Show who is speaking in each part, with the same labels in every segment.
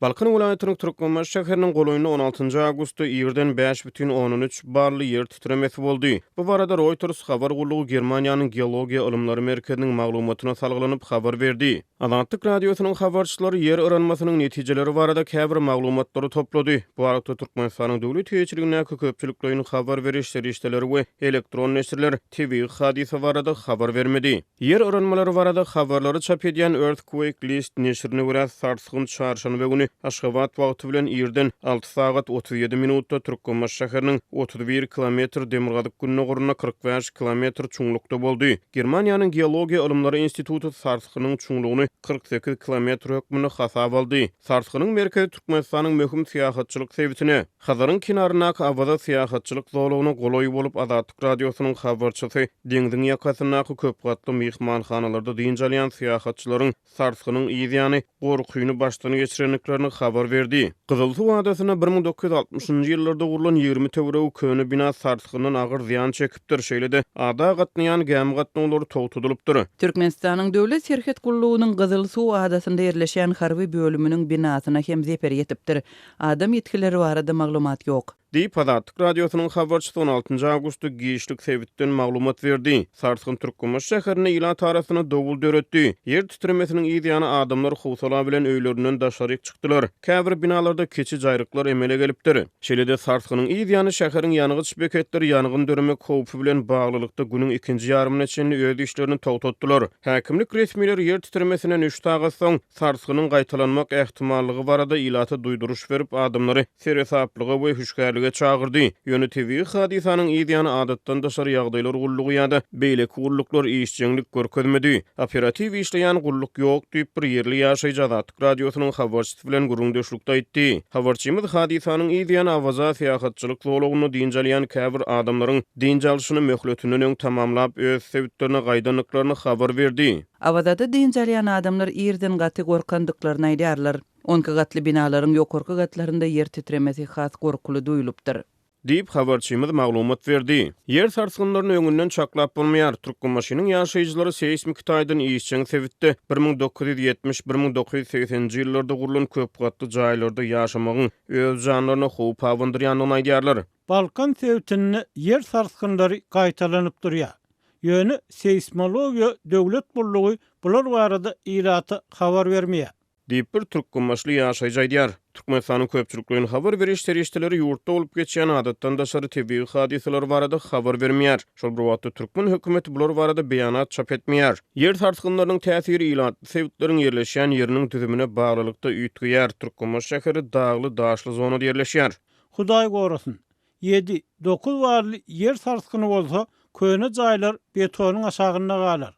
Speaker 1: Balkan welaýatynyň Türkmenbaşy şäheriniň golaýynda on altynjy awgustda irden 5,3 bally ýer titremesi boldy. Bu barada Reuters habar gullugy Germaniýanyň Geologiýa ylymlary merkeziniň maglumatyna salgylanyp habar berdi. Azatlyk Radiosynyň habarçylary ýer yranmasynyň netijeleri barada käbir maglumatlary toplady. Bu aralykda Türkmenistanyň döwlet eýeçiligindäki köpçülikleýin habar beriş serişdeleri we elektron neşirler tebigy hadysa barada habar bermedi. Ýer yranmalary barada habarlary çap edýän Earthquake List neşirine görä, sarsgyn çarşenbe güni Aşgabat wagty bilen irden alty sagat 37 minutda Türkmenbaşy şäheriniň 31 kilometr demirgazyk-gündogarynda 45 kilometr çuňlukda boldy. Germaniýanyň Geologiýa ylymlary instituty sarsgynyň çuňlugyny 48 kilometr hökmünde hasaba aldy. Sarsgynyň merkezi Türkmenistanyň möhüm syýahatçylyk sebitine, Hazaryň kenaryndaky Awaza syýahatçylyk zolagyna golaý bolup, Azatlyk Radiosynyň habarçysy deňziň ýakasyndaky köp gatly myhmanhanalarda dynç alýan syýahatçylaryň sarsgynyň yz ýany gorkyny başdan geçirendiklerini habar berdi. Gyzylsuw adasynda 1960-njy ýyllarda gurlan 20 töweregi köne bina sarsgyndan agyr zyýan çekipdir, şeýle-de ada gatnaýan gämi gatnawlary togtadylypdyr.
Speaker 2: Türkmenistanyň Döwlet serhet gullugynyň Gyzylsuw adasynda ýerleşýän harby bölüminiň binasyna hem zeper ýetipdir. Adam ýitgileri barada maglumat ýok.
Speaker 1: Diýip, Azatlyk Radiosynyň habarçysy on altynjy awgustda giçlik sebitden maglumat berdi. Sarsgyn Türkmenbaşy şäherinde ilat arasynda dowul döretdi. Ýer titremesiniň yz ýany adamlar howsala bilen öýlerinden daşaryk çykdylar. Käbir binalarda kiçi jaýryklar emele gelipdir. Şeýle-de, sarsgynyň yz ýany şäheriň ýangyç beketleri ýangyn döremek howpy bilen baglylykda günüň ikinji ýarymyna çenli öz işlerini togtatdylar. Häkimlik resmileri ýer titremesinden üç sagat soň, sarsgynyň gaýtalanmak ähtimallygy barada ilata duýduryş berip, adamlary seresaplyga we hüşgärlige çagyrdy. Ýöne tebigy hadysanyň yz ýany adatdan daşary ýagdaýlar gullugy ýa-da beýleki gulluklar işjeňlik görkezmedi. Operatiw işleýän gulluk ýok diýip, bir ýerli ýaşaýjy Azatlyk Radiosynyň habarçysy bilen gürrüňdeşlikde aýtdy. Habarçymyz hadysanyň yz ýany Awaza syýahatçylyk zolagynda dynç alýan käbir adamlaryň dynç alşyny möhletinden öň tamamlap, öz sebitlerine gaýdandyklaryny habar berdi.
Speaker 2: Awazada dynç alýan adamlar ýerden gaty gorkandyklaryny aýdýarlar. Onki gatly binalaryň ýokarky gatlarynda ýer titremesi has gorkuly duýulypdyr.
Speaker 1: Diýip, habarçymyz maglumat berdi. Ýer sarsgynlaryny öňünden çaklap bolmaýar. Türkmenbaşynyň ýaşaýjylary seýsmiki taýdan işjeň sebitde 1970, 1980-nji ýyllarda gurlan köp gatly jaýlarda ýaşamagyň öz janlaryna howp abandyrýandygyny aýdýarlar.
Speaker 3: Balkan sebitinde ýer sarsgynlary gaýtalanyp durýar. Ýöne seýsmologiýa döwlet gullugy bular barada ilata habar bermeýär.
Speaker 1: Diýip, bir türkmenbaşyly ýaşaýjy aýdýar. Türkmenistanyň köpçülikleýin habar beriş serişdeleri ýurtda bolup geçýän adatdan daşary tebigy hadysalar barada habar bermeýär. Şol bir wagtda, türkmen hökümeti bular barada beýanat çap etmeýär. Ýer sarsgynlarynyň täsiri ilatly sebitleriň ýerleşýän ýeriniň düzümine baglylykda üýtgeýär. Türkmenbaşy şäheri dagly, daşly zonada ýerleşýär.
Speaker 3: Hudaý gorasyn, ýedi, dokuz barly ýer sarsgyny bolsa, köne jaýlar betonyň aşagynda galar.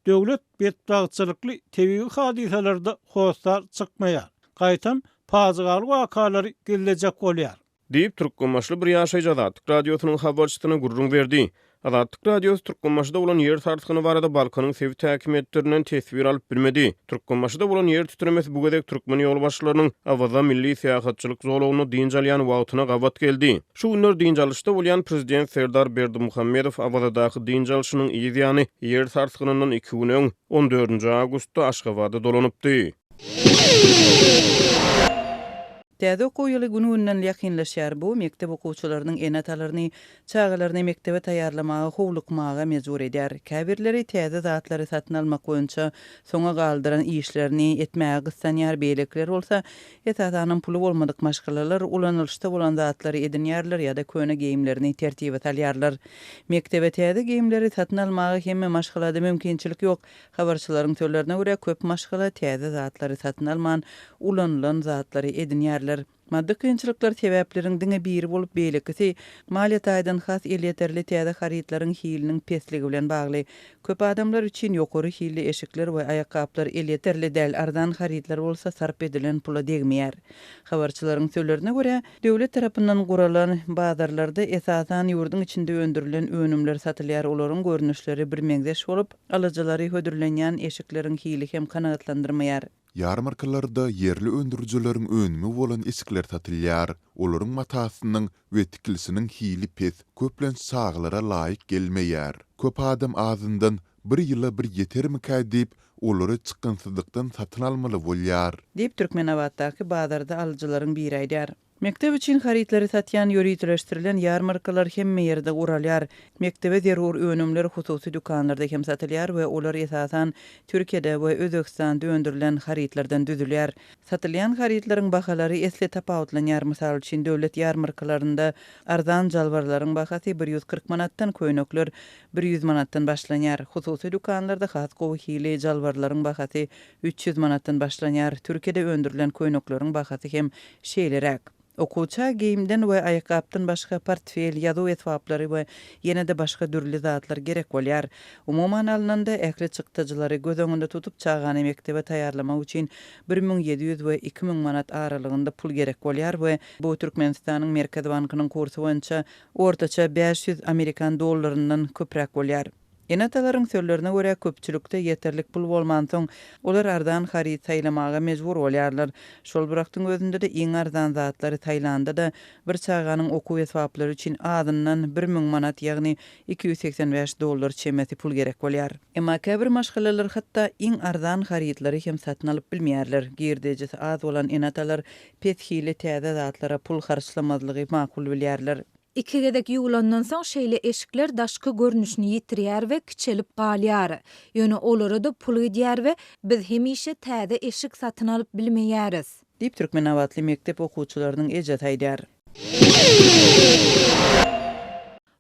Speaker 3: Döwlet betbagtçylykly tebigy hadysalarda hossar çykmaýar. Gaýtam, pajygaly wakalary gizlejek bolýar.
Speaker 1: Diýip, türkmenbaşyly bir ýaşaýjy Azatlyk Radiosynyň habarçysyna gürrüň berdi. Azatlyk Radiosy Türkmenbaşyda bolan ýer sarsgyny barada Balkanyň sebit häkimiýetlerinden teswir alyp bilmedi. Türkmenbaşyda bolan ýer titremesi bu gezek türkmen ýolbaşçylarynyň Awaza milli syýahatçylyk zolagynda dynç alýan wagtyna gabat geldi. Şu günler dynç alyşda bolýan prezident Serdar Berdimuhamedow Awazadaky dynç alşynyň yz ýany ýer sarsgynyndan iki gün öň, on dördünji awgustda Aşgabada dolanypdy.
Speaker 2: Täze okuw ýyly gün-günden ýakynlaşýar. Bu mekdep okuwçylarynyň ene-atalaryny çagalaryny mekdebe taýýarlamaga howlukmaga mejbur edýär. Käbirleri täze zatlary satyn almak boýunça soňa galdyran işlerini etmäge gyssanýar, beýlekiler bolsa, esasanam puly bolmadyk maşgalalar ulanylyşda bolan zatlary edinýärler ýa-da köne geýimlerini tertibe salýarlar. Mekdebe täze geýimleri satyn almaga hemme maşgalada mümkinçilik ýok. Habarçylaryň sözlerine görä, köp maşgala täze zatlary satyn alman, ulanylan zatlary edinýärler. Maddy kynçylyklar sebäpleriň diňe biri bolup, beýlekisi maliýe taýdan has elýeterli täze harytlaryň hiliniň pesligi bilen bagly. Köp adamlar üçin ýokary hilli eşikler we aýakgaplar elýeterli däl, arzan harytlar bolsa sarp edilen pula degmeýär. Habarçylaryň sözlerine görä, döwlet tarapyndan guralan bazarlarda esasan ýurduň içinde öndürilen önümler satylýar, olaryň görnüşleri birmeňzeş bolup, Alyjylary hödürlenýän eşikleriň hili hem kanagatlandyrmaýar.
Speaker 4: Ýarmarkalarda ýerli öndürijileriň önümi bolan eşikler satylýar. Olaryň matasynyň we tikilişiniň hili pes, köplenç çagalara laýyk gelmeýär. Köp adam azyndan bir ýyla bir ýetermikä diýip, Olary çykgynsyzlykdan satyn almaly bolýar.
Speaker 2: Diýip, Türkmenabatdaky bazarda alyjylaryň biri aýdýar. Mekdep üçin harytlary satýan ýöriteleşdirilen ýarmarkalar hemme ýerde guralýar. Mekdebe zerur önümler hususy dükanlarda hem satylýar we olar esasan Türkiýede we Özbegistanda öndürilen harytlardan düzülýär. Satylýan harytlaryň bahalary esli tapawutlanýar, mysal üçin, döwlet ýarmarkalarynda arzan jalbarlaryň bahasy 140 manatdan, köýnekler 100 manatdan başlanýar. Hususy dükanlarda has gowy hili jalbarlaryň bahasy 300 manatdan başlanýar. Türkiýede öndürilen köýnekleriň bahasy hem şeýleräk. Okuwça geýimden we aýakgapdan başga portfel, ýazuw esbaplary we ýene-de başga dürli zatlar gerek bolýar. Umuman alnanda, ähli çykdajylary göz öňünde tutup, çagany mekdebe taýýarlamak üçin 1700 we 2000 manat aralygynda pul gerek bolýar we bu Türkmenistanyň Merkezi bankynyň kursy boýunça ortaça 500 amerikan dollaryndan köpräk bolýar. Ene-atalaryň sözlerine görä, köpçülikde ýeterlik pul bolmansoň, olar arzan haryt saýlamaga mejbur bolýarlar. Şol bir wagtyň özünde-de iň arzan zatlary saýlanda-da, bir çaganyň okuw esbaplary üçin azyndan 1000 manat, ýagny 285 dollar çemesi pul gerek bolýar. Emma käbir maşgalalar hatda iň arzan harytlary hem satyn alyp bilmeýärler. Girdejisi az bolan ene-atalar pes hilli täze zatlara pul harçlamazlygy makul bilýärler.
Speaker 5: Iki gezek ýuwlandan soň şeýle eşikler daşky görnüşini ýitirýär we kiçelip galýar. Ýöne olara-da pul gidýär we biz hemişe täze eşik satyn alyp bilmeýäris.
Speaker 2: Diýip, türkmenabatly mekdep okuwçylarynyň ejesi aýdýar.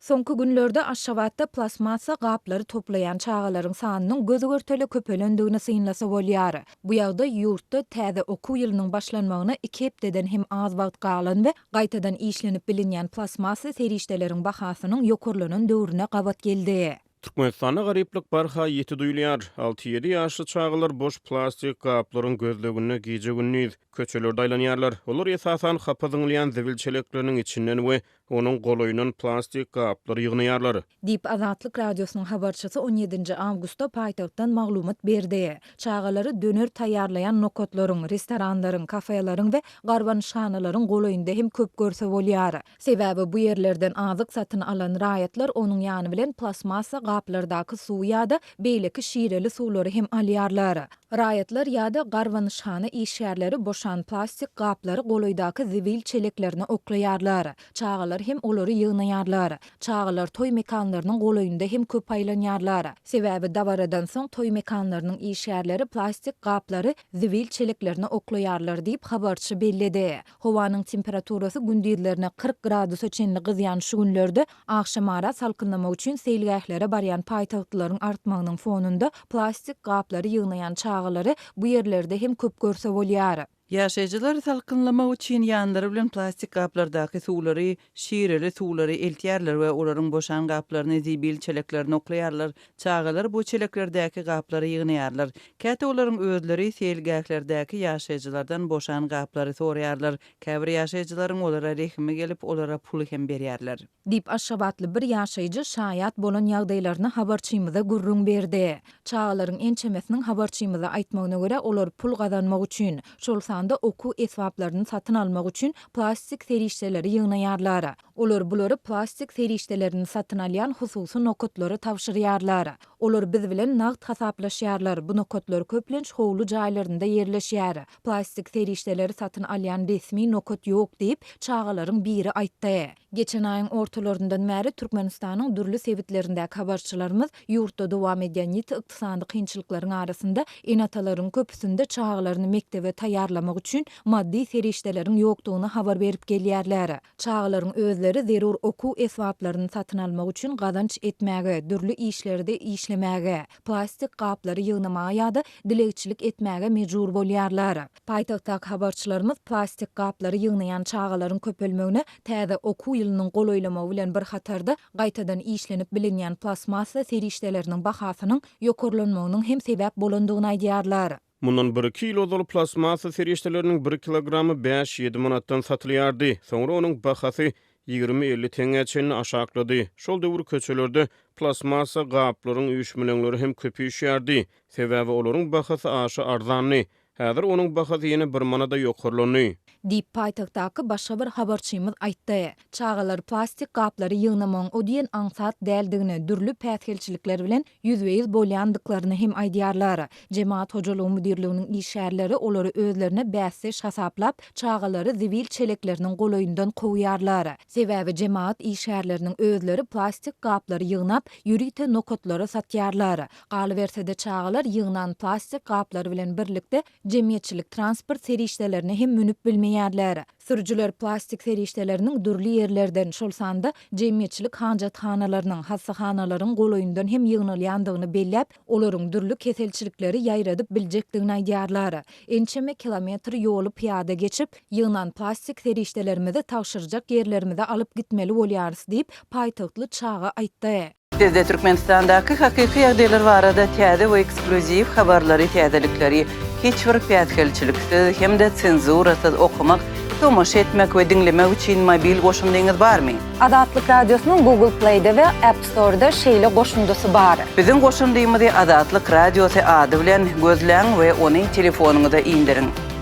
Speaker 5: Soňky günlerde Aşgabatda plastmassa gaplary toplaýan çagalaryň sanynyň göz-görtele köpelendigini synlasa bolýar. Bu ýagdaý ýurtda täze okuw ýylynyň başlanmagyna iki hepdeden hem az wagt galan we gaýtadan işlenip bilinýän plastmassa serişdeleriň bahasynyň ýokarlanan döwrüne gabat geldi.
Speaker 1: Türkmenistanda garyplyk barha ýiti duýulýar. Alty-ýedi ýaşly çagalar boş plastik gaplaryň gözleginde gije-gündiz köçelerde aýlanýarlar. Olar esasan hapa zyňylýan zibil çelekleriniň içinden we onuň golaýyndan plastik gaplary ýygnaýarlar.
Speaker 5: Diýip, Azatlyk Radiosynyň habarçysy on ýedinji awgustda paýtagtdan maglumat berdi. Çagalary döner taýýarlaýan nokatlaryň, restoranlaryň, kafeleriň we garbanyşhanalaryň golaýynda hem köp görse bolýar. Sebäbi bu ýerlerden azyk satyn alan raýatlar onuň ýany bilen plastmassa gaplardaky suwy ýa-da beýleki şireli suwlary hem alýarlar. Raýatlar ýa-da garbanyşhana işgärleri boşan plastik gaplary golaýdaky zibil çeleklerine oklaýarlar. Çagalar hem olary ýygnaýarlar. Çagalar toý mekanlarynyň golaýynda hem köp aýlanýarlar. Sebäbi dabaradan soň toý mekanlarynyň işgärleri plastik gaplary zibil çeleklerine oklaýarlar diýip, habarçy belledi. Howanyň temperaturasy gündizlerine 40 gradusa çenli gyzýan şu günlerde agşamara salkynlamak üçin seýilgählere barýan paýtagtlylaryň artmagynyň fonunda plastik gaplary ýygnaýan çagalary bu ýerlerde hem köp görse bolýar.
Speaker 2: Ýaşaýjylar salkynlamak üçin ýanlary bilen plastik gaplardaky suwlary, şireli suwlary eltýärler we olaryň boşan gaplaryny zibil çeleklerine oklaýarlar. Çagalar bu çeleklerdäki gaplary ýygnaýarlar. Käte olaryň özleri seýilgählerdäki ýaşaýjylardan boşan gaplary soraýarlar. Käbir ýaşaýjylaryň olara rehimi gelip, olara pul hem berýärler.
Speaker 5: Diýip, aşgabatly bir ýaşaýjy şaýat bolan ýagdaýlaryny habarçymyza gürrüň berdi. Çagalaryň ençemesiniň habarçymyza aýtmagyna görä, olar pul gazanmak üçin, şol sanda okuw esbaplaryny satyn almak üçin plastik serişdeleri ýygnaýarlar. Olar bulary plastik serişdelerini satyn alýan hususy nokatlara tabşyrýarlar. Olar biz bilen nagt hasaplaşýarlar, bu nokatlar köplenç howly jaýlarynda ýerleşýär. Plastik serişdeleri satyn alýan resmi nokat ýok diýip, çagalaryň biri aýtdy. Geçen aýyň ortalaryndan bäri Türkmenistanyň dürli sebitlerindäki habarçylarymyz ýurtda dowam edýän ýiti ykdysady kynçylyklaryň arasynda ene-atalaryň köpüsinde çagalaryny mekdebe taýýarlamak üçin maddy serişdeleriň ýokdugyny habar berip gelýärler. Çagalaryň özleri zerur okuw esbaplaryny satyn almak üçin gazanç etmäge, dürli işlerde işlemäge, plastik gaplary ýygnamaga ýa-da dilegçilik etmäge mejbur bolýarlar. Paýtagtdaky habarçylarymyz plastik gaplary ýygnaýan çagalaryň köpelmegine täze okuw ýylynyň golaýlamagy bilen bir hatarda, gaýtadan işlenip bilinýän plastmassa serişdeleriniň bahasynyň ýokarlanmagynyň hem sebäp bolandygyny aýdýarlar.
Speaker 1: Mundan bir-iki ýyl ozal plastmassa serişdeleriniň bir kilogramy bäş-ýedi manatdan satylýardy. Soňra onuň bahasy 20-50 teňňä çenli aşaklady. Şol döwür köçelerde plastmassa gaplaryň üýşmeleňleri hem köp üýşýärdi. Sebäbi olaryň bahasy aşa arzandy. Häzir onuň bahasy ýene bir manada ýokarlandy.
Speaker 5: Diýip, paýtagtdaky başga bir habarçymyz aýtdy. Çagalar plastik gaplary ýygnamagyň o diýen aňsat däldigini, dürli päsgelçilikler bilen ýüzbe-ýüz bolýandyklaryny hem aýdýarlar. Jemagat hojalygy müdirliginiň işgärleri olary özlerine bäsdeş hasaplap, çagalary zibil çelekleriniň golaýyndan kowýarlar. Sebäbi jemagat işgärleriniň özleri plastik gaplary ýygnap, ýörite nokatlara satýarlar. Galyberse-de, çagalar ýygnan plastik gaplary bilen birlikde jemgyýetçilik transport serişdelerine hem münüp bilmeýärler. Sürüjiler plastik serişdeleriniň dürli ýerlerden, şol sanda jemgyýetçilik hajathanalarynyň, hassahanalaryň golaýyndan hem ýygnalýandygyny belläp, olaryň dürli keselçilikleri ýaýradyp biljekdigini aýdýarlar. Ençeme kilometr ýoly pyýada geçip, ýygnan plastik serişdelerimizi tabşyrjak ýerlerimize alyp gitmeli bolýarys diýip, paýtagtly çaga aýtdy.
Speaker 2: Sizde Türkmenistandaky hakyky ýagdaýlar barada täze we eksklýuziw habarlary, täzelikleri hiç bir päsgelçiliksiz hem-de senzurasyz okamak, tomaşa etmek we diňlemek üçin mobil goşundyňyz barmy?
Speaker 6: Azatlyk Radiosynyň Google Play-de we App Store-da şeýle goşundysy bar.
Speaker 2: Biziň goşundymyzy Azatlyk Radiosy ady bilen gözläň we ony telefonyňyza indiriň.